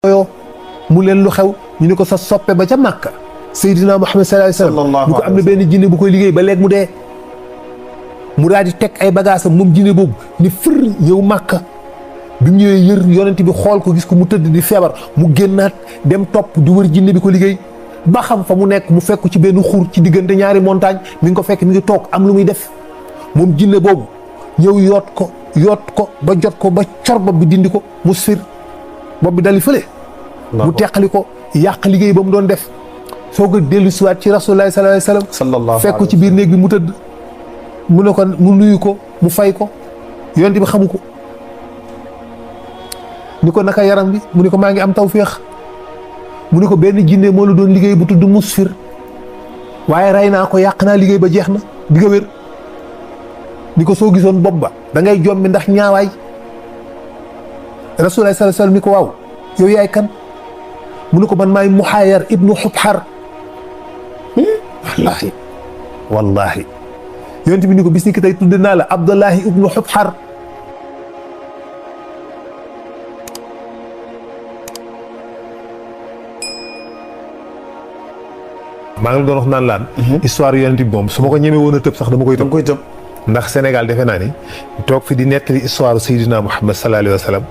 yoo mu leen lu xew ñu ne ko sa soppe ba ca Màkka Seydina Muhammad sallallahu alayhi wasallam ñu ko am na benn jinne bu koy liggéey ba léegi mu dee mu daal di teg ay bagaasam moom jinne boobu ni fër ñëw Màkka bi mu ñëwee yër yonent bi xool ko gis ko mu tëdd di feebar mu génnaat dem topp di wër jinne bi ko liggéey ba xam fa mu nekk mu fekk ci benn xur ci diggante ñaari montagne mi ngi ko fekk mi ngi toog am lu muy def moom jinne boobu ñëw yoot ko ba jot ko ba cor bopp bi dindi ko mu sir bopp bi dali fële mu teqali ko yàq liggéey ba mu doon def soo ko dellu siwaat ci rasulullah sallallahu alayhi wasallam fekk ko ci biir néeg bi mu tëdd mu ne ko mu nuyu ko mu fay ko yonent bi xamu ko ni ko naka yaram bi mu ne ko maa ngi am tawféex mu ne ko benn jinne moo la doon liggéey bu tudd musfir waaye rey naa ko yàq naa liggéey ba jeex na di nga wér ni ko soo gisoon bopp ba da ngay jommi ndax ñaawaay rasulullah sallallahu alayhi wasallam ni ko waaw yow yaay kan mu ne ko man maay Muhayyar ibnu Xubxar wallahi yonent bi ni ko bis ni ki tey tudde naa la Abdullahi ibnu Xubxar maa ngi doon wax naan laan histoire yonent bi moom su ma ko ñemee woon a tëb sax dama koy tëb ndax Sénégal defe naa ni toog fi di nettali histoire Seydina Muhammad sallallahu alayhi wa sallam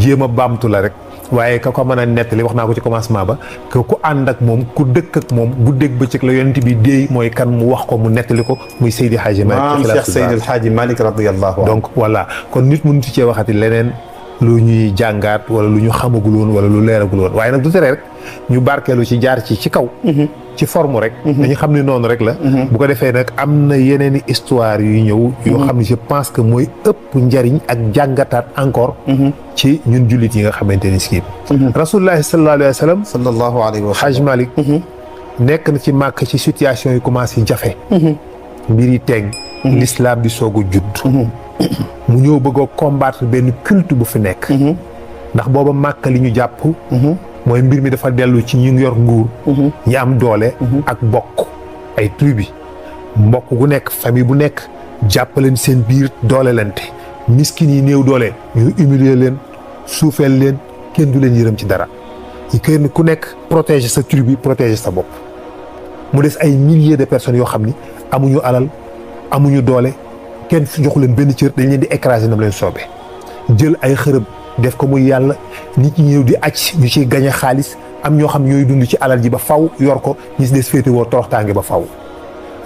jéem a baamtu la rek waaye ka ko mën a nettali wax naa ko ci commencement ba que ku ànd ak moom ku dëkk ak moom guddeeg bëccëg la yonent bi déey mooy kan mu wax ko mu nettali ko muy Seydi Hadji Malick Cheikh Seydi Hadji Malick radiyallahu anhu. donc voilà kon nit mënu ci cee waxati leneen lu ñuy jàngaat wala lu ñu xamagul woon wala lu leeragul woon waaye nag du tere rek ñu barkeelu ci jaar ci kaw ci forme rek dañu xam ne noonu rek la bu ko defee nag am na yeneen i histoire yu ñëw yoo xam ne je pense que mooy ëpp njariñ ak jàngataat encore ci ñun jullit yi nga xamante ni si rasulullahi sallallahu alayhi wa sallam sallallahu alayhi wa sallam Hajj Malick nekk na ci màkk ci situation yi commencé jafe mbir yi teeg l'islam di soog a judd mu ñëw bëgg a combattre benn culte bu fi nekk ndax booba màkk li ñu jàpp mooy mbir mi dafa dellu ci ñi yor nguur ñi am doole ak bokk ay tribu mbokk gu nekk famille bu nekk jàppaleen seen biir doole lante miskin yi néew doole ñu humilier leen suufeel leen kenn du leen yërëm ci dara kenn ku nekk protéger sa tribu protéger sa bopp mu des ay milliers de personnes yoo xam ni amuñu alal amuñu doole kenn joxu leen benn cër dañ leen di écraser nam leen soobee jël ay xërëm def ko muy yàlla nit ñi ñëw di acc ñu ciy gañe xaalis am ñoo xam ñooy dund ci alal ji ba faw yor ko ñi si des féete woo toroxtaange ba faw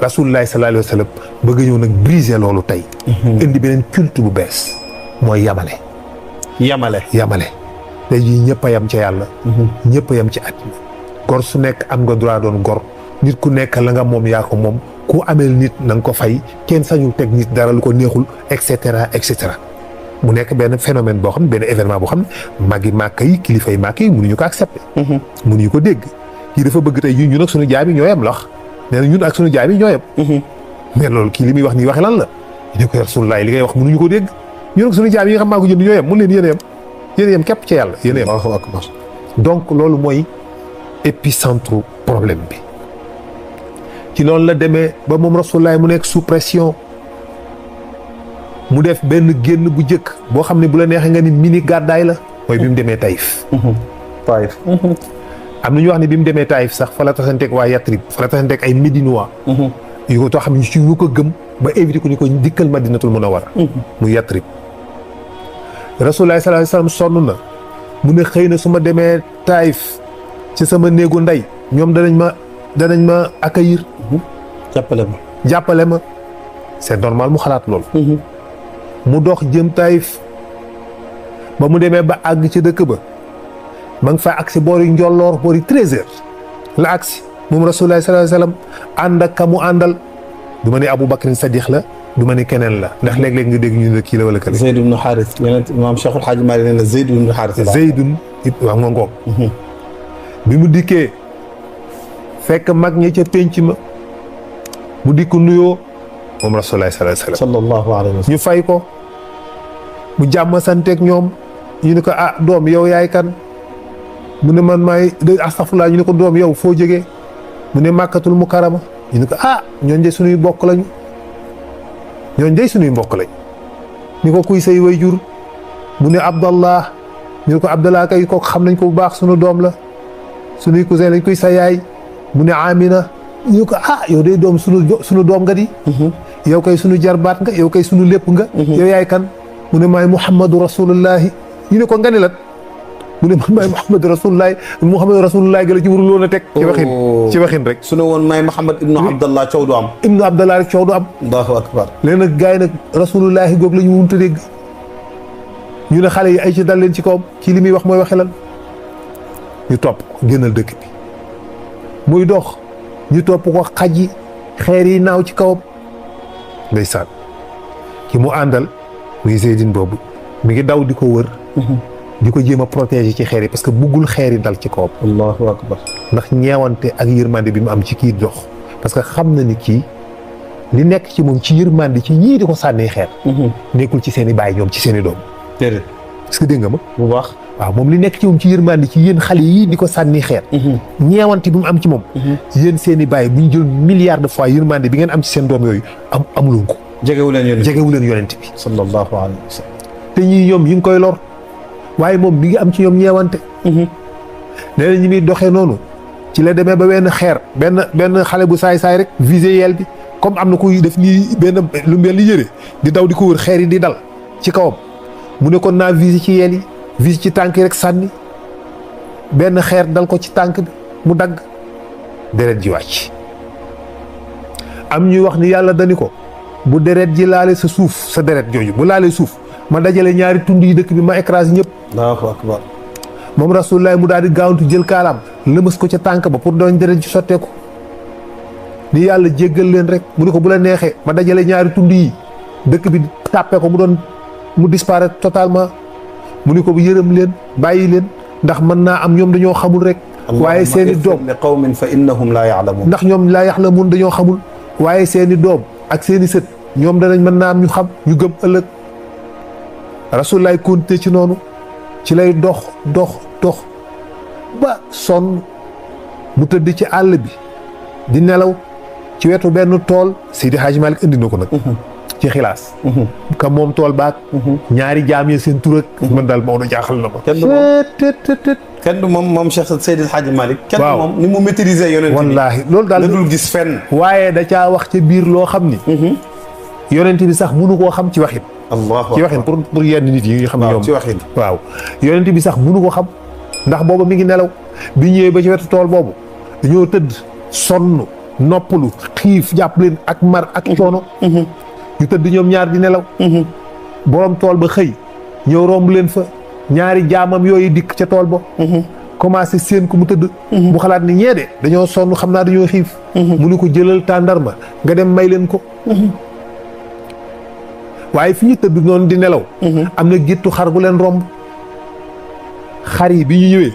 rasulullahi sallallahu alayhi wa sallam bëgg ñëw nag briser loolu tey indi beneen culte bu bees mooy yamale tey jii ñëpp a yam ca yàlla ñëpp a yam ci àddina gor su nekk am nga droit doon gor nit ku nekk la nga moom yaa ko moom ku ameel nit na nga ko fay kenn sañul teg nit dara lu ko neexul et cetera et cetera mu nekk benn phénomène boo xam ne benn événement boo xam ne magi màkk yi kilifay màkk yi mënuñu ko accepter mënuñu ko dégg kii dafa bëgg tey ñun ak suñu jaam yi ñoo yem la wax nee na ñun ak suñu jaam yi ñoo yem mais loolu kii li muy wax nii waxe lan la ñu ne ko Rasulullah li ngay wax mënuñu ko dégg ñun ak suñu jaam yi nga xam maa ko jënd ñoo yem mun leen yéen a yem képp ci yàlla yéen a yem donc loolu mooy épicentre problème bi ci noonu la demee ba moom Rasulullah mu nekk sous pression mu def benn génn bu njëkk boo xam ne bu la neexee nga ni mini gàddaay la mooy bi mu demee Taïf am na ñu wax ne bi mu demee Taïf sax fa la tasanteeg waa Yatrib fa la tasanteeg ay Médinois yu ko too xam ne ci ñu ko gëm ba éviter ko ñu ko dikkal Madinatul Munawwara mu Yatrib Rasulullah sallallahu alayhi wasallam sonn na mu ne xëy na su ma demee Taïf ci sama néegu ndey ñoom danañ ma accueillir jàppale ma c'est normal mu xalaat loolu mu dox jëm Taïf ba mu demee ba àgg ci dëkk ba ma ngi fa agsi boori njolloor boori 13h la agsi moom Rasulullah sallallahu alayhi wasallam ànd ak ka mu àndal du ma ne Abu Bakrin Sadiq la du ma ne keneen la ndax léeg-léeg nga dégg ñu ne kii la wala kële. Zayd ibn Haris yeneen maam Cheikhul Hadji Malick nee na Zayd ibn Haris la. Zaydun wax nga ngoog. bi mu dikkee fekk mag ñi ca pénc ma mu dikk nuyoo moom Rasulullah sallallahu alayhi wasallam ñu fay ko mu jàmm santeeg ñoom ñu ne ko ah doom yow yaay kan mu ne man maay astafurlah ñu ne ko doom yow foo jógee mu ne Màkkatul Mukarrama ñu ne ko ah ñooñ de suñuy mbokk lañu ñu ko kuy say wayjur mu ne Abdallah ñu ne ko Abdallah kay kooku xam nañ ko bu baax sunu doom la sunuy cousin lañ koy sa yaay mu ne Amina ñu ko yow day doom sunu doom nga di yow kay sunu jarbaat nga yow kay sunu lépp nga yow yaay kan mu ne maay Muhammadu Rasulullahi ñu ne ko nga ne lat mu ne man maay Muhammadu Rasulullahi ga la ci warul woon a teg ci waxin rek su ne woon maay Muhammad ibnu Abdallah coow du am ibnu Abdallah rek coow du am Allahu akbar léegi nag gars yi nag Rasulullahi googu la ñu mënut a dégg ñu ne xale yi ay ci dal leen ci kawam ci li muy wax mooy waxe lan ñu topp ko génnal dëkk bi muy dox ñu topp ko xaj yi xeer yi naaw ci kawam ndeysaan ki mu àndal muy Zeydine boobu mi ngi daw di ko wër di ko jéem a protéger ci xeer yi parce que buggul xeer yi dal ci kawam Allahu akbar ndax ñeewante ak yërmande bi mu am ci kii dox parce que xam na ni kii li nekk ci moom ci yërmande ci ñii di ko sànni xeer nekkul ci seen i baay ñoom ci seen i doom déedéet est-ce que dégg nga ma bu baax waaw moom li nekk ci moom ci yërmande ci yéen xale yii di ko sànni xeer ñeewante bi mu am ci moom yéen seen i baay bu ñu jël milliards de fois yërmande bi ngeen am ci seen doom yooyu amuloon ko jegewu leen yonent bi sallallahu alayhi wa sallam te ñii ñoom yi ngi koy lor waaye moom mi ngi am ci ñoom ñeewante nee na ñi muy doxee noonu ci la demee ba wenn xeer benn xale bu saay-saay rek visé yel bi comme am na kuy def nii benn lu mel ni yëre di daw di ko wër xeer yi di dal ci kawam mu ne kon naa visé ci yel yi visé ci tànk yi rek sànni benn xeer dal ko ci tànk bi mu dagg deret ji wàcc am ñuy wax ni yàlla dani ko bu deret ji laale sa suuf sa deret jooju bu laalee suuf ma dajale ñaari tund yi dëkk bi ma écrase ñëpp Allahu akbar moom rasulullah mu daal di gaawantu jël kaalaam lëmës ko ca tànk ba pour doon deret ji sotteeku ni yàlla jéggal leen rek mu ne ko bu la neexee ma dajale ñaari tund yi dëkk bi tàppee ko mu disparaître totalement mu ni ko bu yërëm leen bàyyi leen ndax mën naa am ñoom dañoo xamul rek waaye seeni doom li qawmin fa innahum laa ya'lamuun ndax ñoom laa yaxlamuun dañoo xamul waaye seeni doom ak seeni sët ñoom danañ mën naa am ñu xam ñu gëm ëllëg rasulullah continué ci noonu ci lay dox ba sonn mu tëdd ci àll bi di nelaw ci wetu benn tool Seydi Hadji Malick indi na ko nag ci xilaas ka moom tool baag ñaari jaam yi seen tur ak man daal Maodo jaaxal na ma kenn du moom Cheikh Seydi Hadji Malick kenn du moom ni mu maîtriser yonent bi wallaahi loolu daal da dul gis fenn waaye da caa wax ca biir loo xam ni yonent bi sax mënu koo xam ci waxin ci waxin pour yenn nit yi nga xam ne ñoom ci waxin waaw yonent bi sax mënu ko xam ndax booba mi ngi nelaw bi ñëwee ba ci wetu tool boobu dañoo tëdd sonn noppalu xiif jàpp leen ak mar ak coono ñu tëdd ñoom ñaar di nelaw borom tool ba xëy ñëw romb leen fa ñaari jaamam yooyu dikk ca tool ba commencé seen ko mu tëdd mu xalaat ni ñee de dañoo sonn xam naa dañoo xiif mu ni ko jëlal tàndarma nga dem may leen ko waaye fi ñu tëdd noonu di nelaw am na géttu xar bu leen romb xar yi bi ñu ñëwee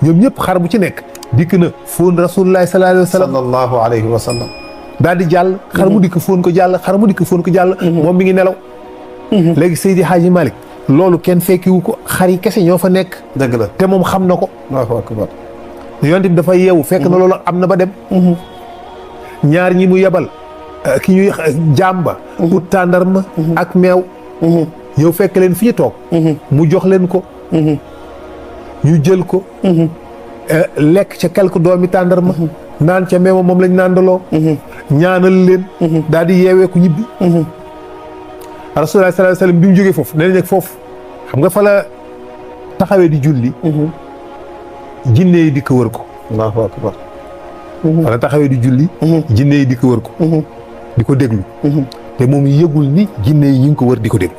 ñoom ñëpp xar bu ci nekk dikk na fóon rasulullah sallallahu alayhi wa sallam daal di jàll xar mu dikk fóon ko jàll xar mu dikk fóon ko jàll moom mi ngi nelaw léegi Seydi Hadji Malick loolu kenn fekkiwu ko xar yi kese ñoo fa nekk dëgg la te moom xam na ko Allahu akbar yonent bi dafa yeewu fekk na loolu am na ba dem ñaar ñi mu yebal ki ñuy jàmba ut tàndarma ak meew ñëw fekk leen fi ñu toog mu jox leen ko ñu jël ko lekk ca quelque doomi tàndarma naan ca meew moom lañ nàndaloo ñaanal leen daal di yeewee ku ñibbi rasulullah sallallahu alayhi wasallam bi mu jógee foofu nee nañ foofu xam nga fa la taxawee di julli jinne yi di ko wër ko Allahu akbar fa la taxawee di julli jinne yi di ko wër ko di ko déglu te moom yëgul ni jinne yi ñu ngi ko wër di ko déglu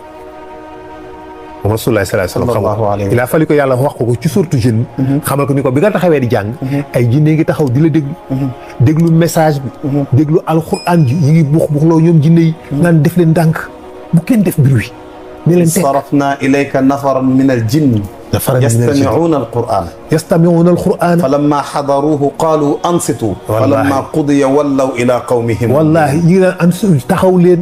moom rasulullah sallallahu alayhi wasallam il a fallu ko yàlla wax ko ci surtout jeune xamal ko ni ko bi nga taxawee di jàng ay jinne ngi taxaw di la déglu déglu message bi déglu alquran ji yi ngi bux buxloo ñoom jinne yi naan def leen ndànk bu kenn def bruit ne leen teg sarafna ilayka nafaran min al jinn yastami'una al qur'an yastami'una al qur'an falamma hadaruhu qalu ansitu falamma qudiya wallaw ila qawmihim wallahi ñi ngi naan ansitu taxaw leen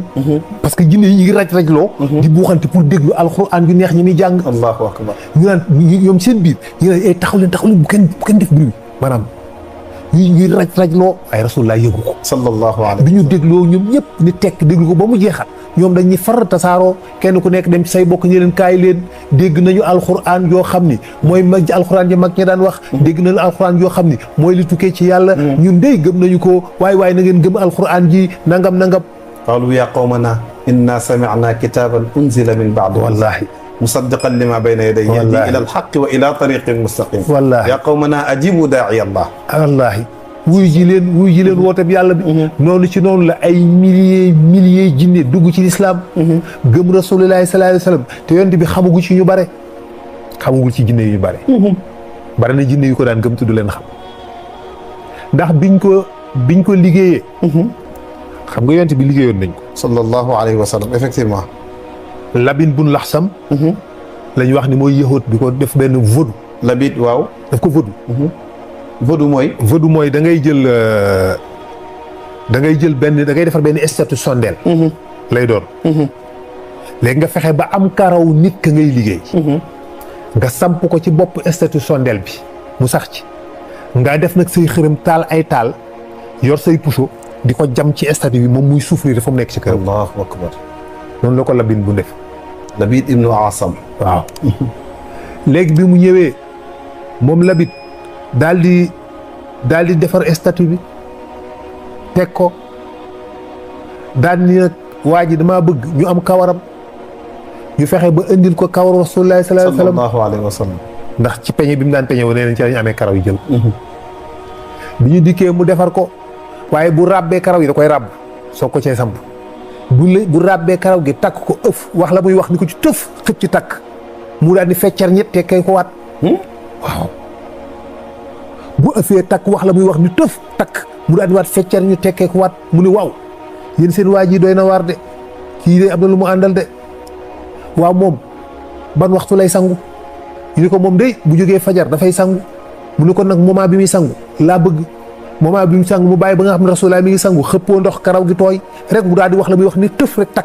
parce que jinne yi ñi ngi raj loo di buuxante pour déglu alquran yu neex ñi muy jàng Allahu akbar ñu naan ñoom seen biir ñi naan taxaw leen bu kenn def bruit maanaam ñuy raj-rajloo waaye rasulullah yëgu ko sallallahu alayhi bi ñu dégloo ñoom ñëpp ni tekk déglu ko ba mu jeexal ñoom dañ ñi far tasaaroo kenn ku nekk dem ci say bokk ñi leen kaay leen dégg nañu alxuraan yoo xam ni mooy mag alxuraan yi mag ñi daan wax dégg nañu alxuraan yoo xam ni mooy li tukkee ci yàlla ñun dey gëm nañu ko waaye na ngeen gëm alxuraan ji nangam qaalu ya qawmana inna sami'na kitaban unzila min ba'di wallahi musaddiqan lima bayna yadayhi yahdi ila alhaqqi wa ila tariqin mustaqim wallahi ya qawmana ajibu daa'iya allah wallahi wuyu ji leen woote bi yàlla bi noonu ci noonu la ay milliers jinne dugg ci lislaam gëm rasulillahi sallallahu alayhi wa sallam te yonent bi xamagul ci ñu bare xamagul ci jinne yu ñu bare bare na jinne yu ko daan gëm tudd leen xam ndax biñ ko liggéeyee xam nga yonent bi liggéeyoon nañ ko sallallahu alayhi wa sallam effectivement Labid bun Laxsam la ñu wax ni mooy yëhoot bi ko def benn vaudou Labid waaw daf ko vaudou vaudou mooy da ngay jël benn da ngay defar benn statue sondeel lay doon léegi nga fexe ba am karaw nit ka ngay liggéey nga samp ko ci bopp statue sondeel bi mu sax ci nga def nag say xërëm taal ay taal yor say puso di ko jam ci statue bi moom muy souffrir dafa mu nekk ci kër allahu akbar noonu la ko Labid bu def Labid ibnu Asam waaw léegi bi mu ñëwee moom Labid daal di defar statue bi teg ko daal ni nag waa ji damaa bëgg ñu am kawaram ñu fexe ba indil ko kawaru Rasulullah sallallahu alayhi wa sallam ndax ci peñe bi mu daan peñe wu nee nañ ci lañu amee karaw yi jël bi ñu dikkee mu defar ko waaye bu ràbbee karaw yi da koy ràbb soo ko cee samp bu ràbbee karaw gi takk ko ëf wax la muy wax ni ko ci tëf xëpp ci takk mu daal di feccar ñett tekkee ko waat waaw bu ëffee takk wax la muy wax ni tëf takk mu daal di waat feccar ñu tekkee ko waat mu ni waaw yéen seen waa ji doy na waar de kii de am na lu mu àndal de waaw moom ban waxtu lay sangu ñu ni ko moom de bu jógee fajar dafay sangu mu ni ko nag moment bi muy sangu laa bëgg moment bi mu sangu mu bàyyi ba nga xam ne Rasulullah mi ngi sangu xëppoo ndox karaw gi tooy rek mu daal di wax la muy wax ni tëf rek takk